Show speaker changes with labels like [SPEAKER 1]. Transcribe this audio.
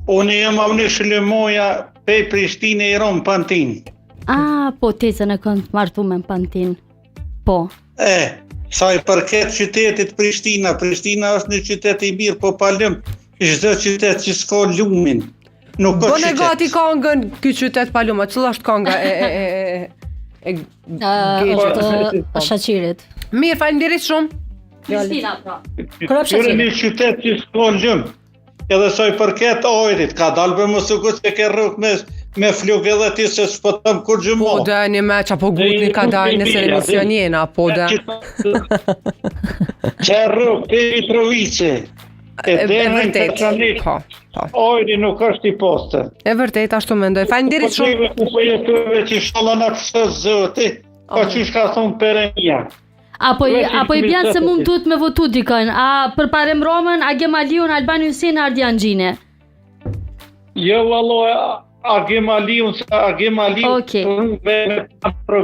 [SPEAKER 1] Unë jam Avni Shlymoja, pej Prishtine i rom Pantin.
[SPEAKER 2] A, po tezën e kënë të martu me në Pantin. Po.
[SPEAKER 1] E, sa i përket qytetit Prishtina, Prishtina është një qytet i mirë, po pa lum, çdo qytet që s'ka lumin. Nuk është
[SPEAKER 3] Bëne
[SPEAKER 1] qytet.
[SPEAKER 3] gati kangën ky qytet pa luma. Cila është kanga e e e e e
[SPEAKER 2] Uh, është
[SPEAKER 3] Po.
[SPEAKER 2] Shaqirit.
[SPEAKER 3] Mirë, faleminderit shumë.
[SPEAKER 2] Prishtina, pra. Krop
[SPEAKER 1] Kërë
[SPEAKER 2] Shaqirit.
[SPEAKER 1] një qytet që s'ka lum. Edhe sa i përket ajrit, ka dalë për mos u që ke rrugë me, me fluk edhe ti se s'po të më kur gjëmo.
[SPEAKER 3] Po dhe një me qa po gutni ka dalë nëse në emision jena, po dhe.
[SPEAKER 1] Që rrugë të Mitrovice.
[SPEAKER 3] E, e
[SPEAKER 1] deri në
[SPEAKER 3] vërtet.
[SPEAKER 1] Kaçanik,
[SPEAKER 3] Po, po.
[SPEAKER 1] Ajri nuk është i pastër.
[SPEAKER 3] E vërtet ashtu mendoj. Faleminderit
[SPEAKER 1] Po
[SPEAKER 3] shumë.
[SPEAKER 1] neve ku po jetojmë që shalla na pse zoti, po qysh ka thonë Perëndia.
[SPEAKER 2] Apo, i-
[SPEAKER 1] Veç i
[SPEAKER 2] apo i bjen se mund
[SPEAKER 1] qytetit.
[SPEAKER 2] duhet me votu dikën. A Përparim Romën, Agim Aliun, Alban Hysen, Ardian Gjini.
[SPEAKER 1] Jo vallo, Agim Aliun, se Agim Aliu
[SPEAKER 2] Okej.
[SPEAKER 1] me me.